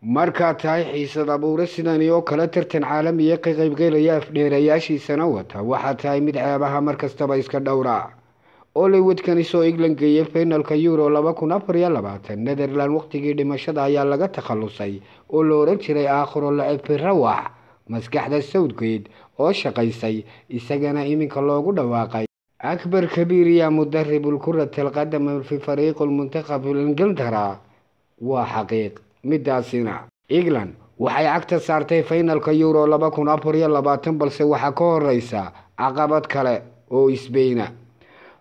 Markaa tahay xiisad abuure sidani oo kale tartan caalamiya ka qaybgelaya afdheerayaashiisana wata, waxaa tahay mid ceebaha markastaba iska dhowra. Ollie Watkins oo England geeyay finalka Euro 2024, Netherland waqtigii dhimashada ayaa laga takhalusay oo la oran jiray aakhiro lacib fi rawax. Maskaxda Southgate oo shaqaysay isagana iminka loogu dhawaaqay akbar kabiir ya mudarib kurat alqadam fi fariiq lmuntakhab ingiltara waa xaqiiq midaasina. England waxay cagta saartay finalka Euro 2024, balse waxaa ka horeysa caqabad kale oo Isbeyna.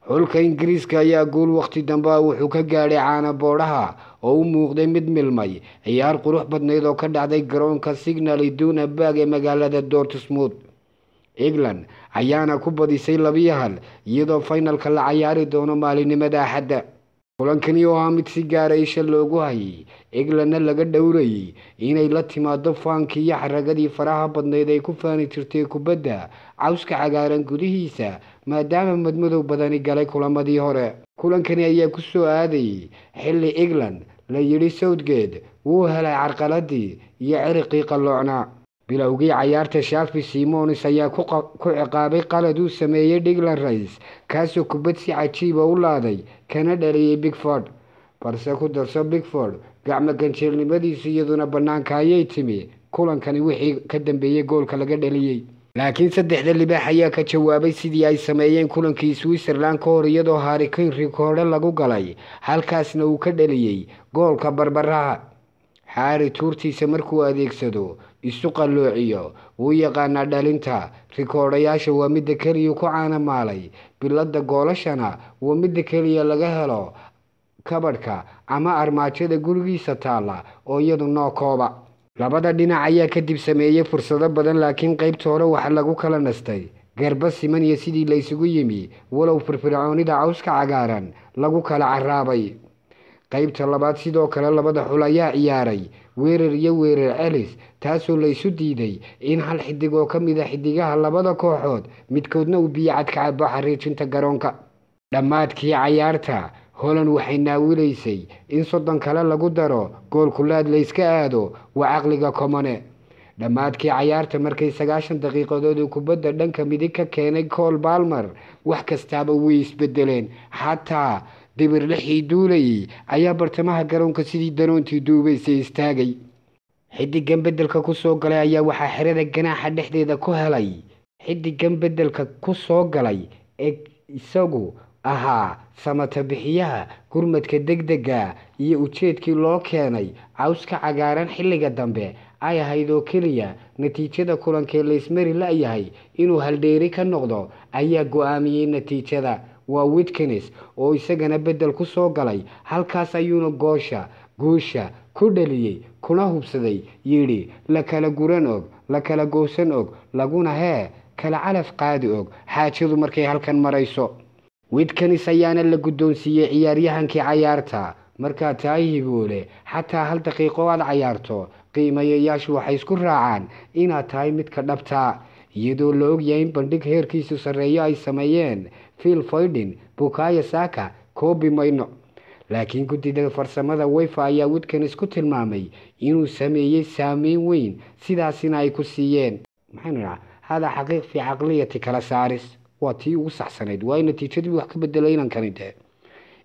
Xulka Ingiriiska ayaa guul waqti dambe wuxuu ka gaadhay caana boodhaha oo u muuqday mid milmay ciyaar qurux badnayd oo ka dhacday garoonka Signal Iduna Park ee magaalada Dortmund. England ayaana ku badisay 2-1, iyadoo finalka la cayaari doono maalinimada Axadda. Kulankani oo ahaa mid si gaara isha loogu hayay, Englandna laga dhowrayay inay la timaado faankii iyo xaragadii faraha badnayd ay ku faani jirtay kubadda cawska cagaaran gudihiisa, maadaama madmadow badani galay kulamadii hore. Kulankani ayaa ku soo aadayay xilli England la yidhi Southgate wuu helay carqaladii iyo ciriqii qalloocnaa. Bilowgii cayaarta, Xavi Simons ayaa ku ciqaabay qalad uu sameeyey Declan Rice, kaasoo kubad si cajiiba u laaday kana dhaliyay Pickford. Balse ku darso, Pickford gacmo ganjeelnimadiisu iyaduna banaanka ayay timi kulankani wixii ka dambeeyey goolka laga dhaliyey. Laakiin saddexda libaax ayaa ka jawaabay sidii ay sameeyeen kulankii Switzerland ka hor, iyadoo Harry Kane rikoodho lagu galay, halkaasna uu ka dhaliyey goolka barbaraha. Harry tuurtiisa markuu adeegsado isu qalloociyo, wuu yaqaanaa dhalinta rikoodhayaasha, waa midda keliya ku caanamaalay bilada goolashana, waa midda keliya laga helo kabadhka ama armaajada gurigiisa taalla oo iyadu noo kooba. Labada dhinac ayaa kadib sameeyey fursado badan, laakiin qeybta hore waxaa lagu kala nastay garba siman iyo sidii la isugu yimi, walow firfircoonida cawska cagaaran lagu kala caraabay. Qeybta labaad sidoo kale labada xul ayaa ciyaaray weerar iyo weerar celis, taasoo la isu diiday in hal xidig oo ka mid a xidigaha labada kooxood midkoodna uu biyo cad ka cabo xariijinta garoonka. Dhammaadkii cayaarta, Holland waxay naawilaysay in 30 kale lagu daro, goolkulaad la iska aado, waa caqliga Komane. Dhammaadkii cayaarta, markay 90 daqiiqadood uu kubadda dhanka midig ka keenay Cole Palmer, wax kastaaba way isbedeleen. Xataa dibirlixii duulayay ayaa bartamaha garoonka sidii danoontii duubaysay istaagay. Xidigan bedelka kusoo galay ayaa waxaa xerada ganaaxa dhexdeeda ku helay xidigan bedelka kusoo galay ee isagu ahaa samata bixiyaha gurmadka degdega iyo ujeedkii loo keenay cawska cagaaran xilliga dambe ay ahayd oo keliya natiijada kulankee laysmari la-yahay inuu haldheeri ka noqdo ayaa go-aamiyey natiijada. Waa Watkins oo isagana bedel ku soo galay, halkaas ayuuna goosha guusha ku dhaliyey kuna hubsaday, yidhi la kala guran og, la kala goosan og, laguna hee kala calaf qaadi og xaajadu markay halkan marayso. Watkins ayaana la guddoonsiiyey ciyaaryahankii cayaarta. Markaa tahay hiboole, xataa hal daqiiqo aad cayaarto, qiimayayaashu waxay isku raacaan inaad tahay midka dhabtaa, iyadoo la ogyahay in bandhig heerkiisu sarreeyo ay sameeyeen Phil Foden, Bukayo Saka, Kobbie Mainoo. Laakiin guddida farsamada UEFA ayaa Watkins ku tilmaamay inuu sameeyey saameyn weyn, sidaasina ay ku siiyeen. Maxaynu idhaha hada xaqiiq fi caqliyati kala saaris waa tii ugu saxsanayd, waa in natiijadii wax ka bedelay inankani dee.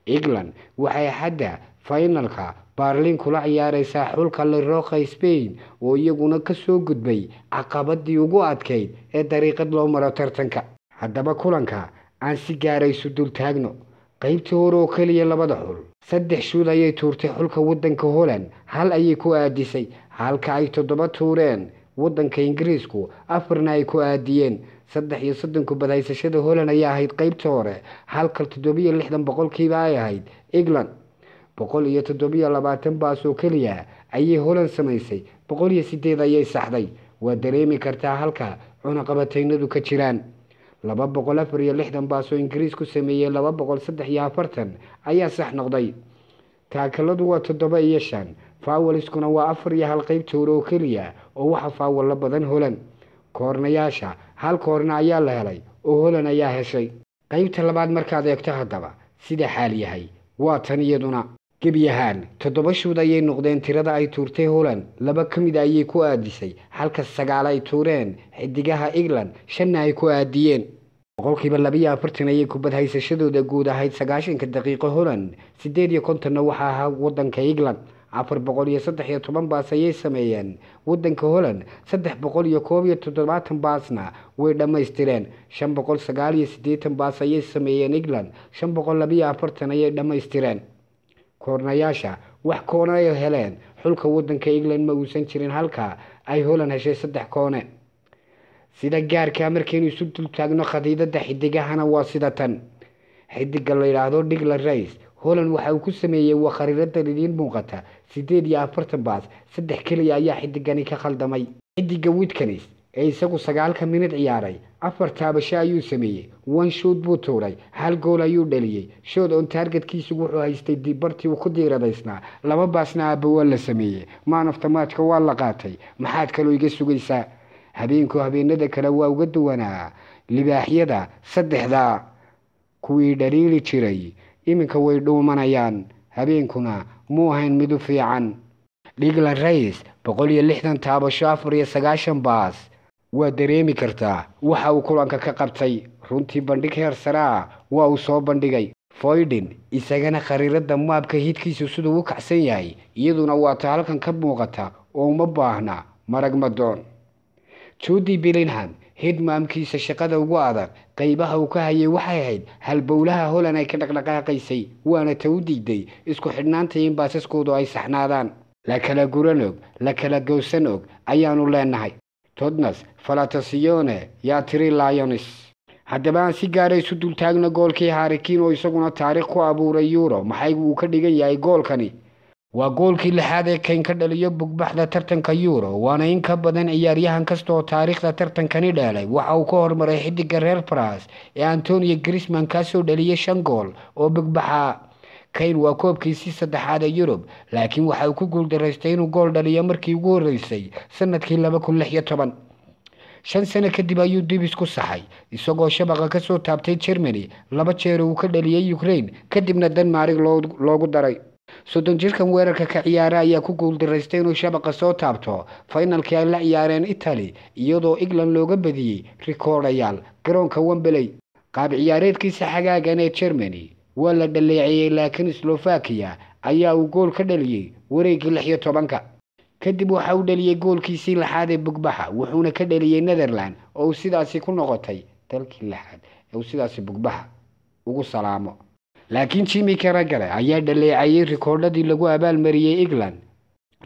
England waxay hadda finalka Berlin kula ciyaareysaa xulka La Roja Spain oo iyaguna kasoo gudbay caqabadii ugu adkayd ee dariiqad loo maro tartanka. Haddaba kulanka aan si gaara isu dul taagno. Qaybtii hore oo keliya labada xul 3 shuud ayay tuurtay xulka wadanka Holland, 1 ayay ku aadisay, halka ay 7 tuureen wadanka Ingiriisku, 4na ay ku aadiyeen. 33 kubad haysashada Holland ayaa ahayd qaybta hore, halka 67% ay ahayd England. 127 baas oo keliya ayay Holland samaysay, 108 ayay saxday. Waa dareemi kartaa halka cunaqabataynadu ka jiraan. 264 baas oo Ingiriisku sameeyey, 243 ayaa sax noqday. Taakaladu waa 7 iyo 5, faawaliskuna waa 4 iyo 1 qaybta hore oo keliya, oo waxa faawalla badan Holland. Koornayaasha hal koorna ayaa la helay oo Holland ayaa heshay. Qaybta labaad markaad eegto haddaba sida xaal yahay waa tan iyaduna. Gebi ahaan 7 shoot ayay noqdeen tirada ay tuurtay Holland, 2 ka mid ayay ku aadisay, halka 9 ay tuureen xidigaha England, 5 ay ku aadiyeen. 42% ayay kubad haysashadooda guud ahayd 90 daqiiqo Holland, 58 waxaa ahaa wadanka England. 413 baas ayay sameeyeen wadanka Holland, 371 baasna way dhammaystireen. 589 baas ayay sameeyeen England, 542 ayay dhammaystireen. Koornayaasha wax koone ay heleen xulka wadanka England ma uusan jirin, halka ay Holland heshay 3 koone. Sida gaarka markaynu isu dul taagno khadiidada xidigahana waa sida tan. Xidiga la yidhaahdo Declan Rice, Holland waxa uu ku sameeyey waa khariiradan idiin muuqata 48 baas, 3 keliya ayaa xidigani ka khaldamay. Xidiga Watkins ee isagu 9 minid ciyaaray, 4 taabasho ayuu sameeyey, 1 shoot buu tuuray, 1 gool ayuu dhaliyey. Shot on targetkiisu wuxuu haystay bartii uu ku diiradaysnaa, 2 baasna aabba waa la sameeyey. Man of the matchka waa la qaatay, maxaad kaloo iga sugaysaa? Habeenku habeenada kale waa uga duwanaa libaaxyada 3da kuwii dhaliili jiray, iminka way dhuumanayaan. Habeenkuna muu ahayn mid u fiican. Declan Rice 160 taabasho, 94 baas, waa dareemi kartaa waxa uu kulanka ka qabtay. Runtii bandhig heer sare ah waa uu soo bandhigay. Foyden isagana khariirada maabka hidkiisu siduu u kacsan yahay iyaduna waa ta halkan ka muuqata oo uma baahna marag madoon. Jude Bellingham hidmaamkiisa shaqada ugu adag qaybaha uu ka hayay waxay ahayd halbowlaha Holland ay ka dhaqdhaqaaqaysay, waana ta u diiday isku xidhnaanta in baasaskoodu ay saxnaadaan. La kala guran og, la kala gowsan og ayaanu leenahay. Tottenham Falatasione yaa tiri Lions. Haddaba aan si gaara isu dultaagno goolkii Harry Kane oo isaguna taariikh ku abuuray Euro. Maxay uu ka dhigan yahay goolkani? Waa goolkii 6aad ee Kane ka dhaliyo bugbaxda tartanka Euro, waana in ka badan ciyaaryahan kasta oo taariikhda tartankani dheelay. Waxa uu ka hormaray xidiga reer France ee Antonio Griezmann, kaasoo dhaliyay 5 gool oo bugbaxa. Kane waa koobkiisii 3aad ee Yurub, laakiin waxa uu ku guuldaraystay inuu gool dhaliyo markii ugu horreysay sanadkii 2016. 5 sano kadib ayuu dib isku saxay isagoo shabaqa kasoo taabtay Germany 2 jeer uu ka dhaliyay Ukraine, kadibna Denmark loogu daray. 30 jirkan weerarka ka ciyaara ayaa ku guuldaraystay inuu shabaqa soo taabto finalkii ay la ciyaareen Italy, iyadoo England looga badiyey rikoodhayaal garoonka Wembley. Qaab ciyaareedkiisa xagaagan ee Germany waa la dhaleeceeyey, laakiin Slovakia ayaa uu gool ka dhaliyey wareeggii 16-ka. Kadib waxa uu dhaliyey goolkiisii 6aad ee bugbaxa, wuxuuna ka dhaliyey Netherland oo uu sidaasi ku noqotay dalkii 6aad ee uu sidaasi bugbaxa ugu salaamo. Laakiin Jimmy Carragher ayaa dhaleecayay rikoodhadii lagu abaalmariyey England.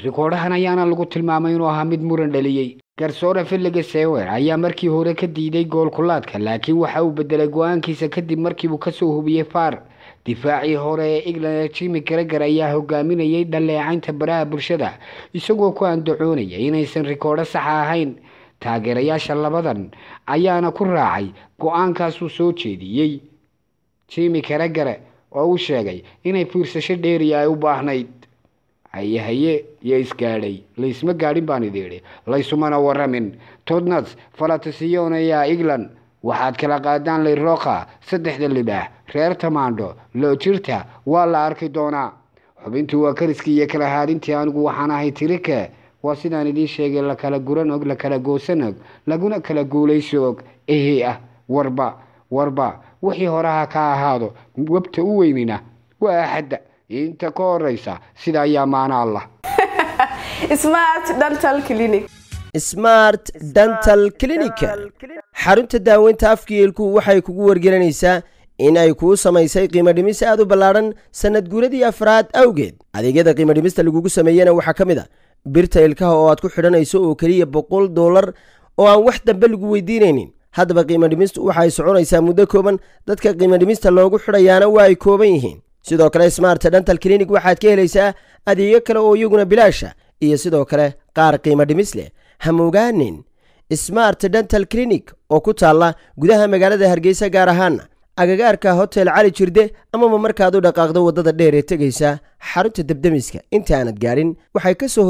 Rikoodhahan ayaana lagu tilmaamay inuu ahaa mid muran dhaliyey. Garsoore Felix Sewer ayaa markii hore ka diiday gool kulaadka, laakiin waxa uu bedelay go'aankiisa kadib markii uu kasoo hubiyey VAR. Difaacii hore ee England ee Jimmy Carragher ayaa hogaaminayay dhaleecaynta baraha bulshada, isagoo ku andacoonaya inaysan rikoodho sax ahayn. Taageerayaasha labadan ayaana ku raacay go'aankaasuu soo jeediyey Jimmy Carragher oo uu sheegay inay fiirsasho dheeriya ay u baahnayd. Haye haye iyo isgaadhay, laysma gaadhin baan idin idhi, laysumana waramin. Tottenham Falatasione ayaa England waxaad kala qaadaan Layroqa 3da libaax reer Tamaandho loo jirta waa la arki doonaa. Xubintu waa kariskii iyo kala haadintii, anigu waxaan ahay tirike. Waa sidaan idiin sheegay, la kala guran og, la kala goosan og, laguna kala guulayso og. Ehe ah warba warba wixii horaha ka ahaado, webta u weynina waa axadda inta ka horeysa. Sida ayaa maana Allah. Smart Dental Clinic. Smart Dental Clinic, xarunta daaweynta afka iyo ilkuhu, waxay kugu wargelinaysaa in ay kuu samaysay qiimo dhimis aad u ballaadhan sannad guuradii 4aad awgeed. Adeegyada qiimo dhimista lagugu sameeyena waxaa ka mid a birta ilkaha oo aad ku xidhanayso oo keliya $100 oo aan wax dambe lagu weydiinaynin. Haddaba qiimo dhimistu waxay soconaysaa muddo kooban, dadka qiimo dhimista loogu xidhayaana waa ay kooban yihiin. Sidoo kale Smart Dental Clinic waxaad ka helaysaa adeegyo kale oo iyaguna bilaasha iyo sidoo kale qaar qiimo dhimis leh. Hamogaanin Smart Dental Clinic oo ku taalla gudaha magaalada Hargeysa, gaar ahaana agagaarka Hotel Cali Jirde, amaba markaad u dhaqaaqdo waddada dheer ee tegaysa xarunta debdemiska inta aanad gaadhin waxay ka soo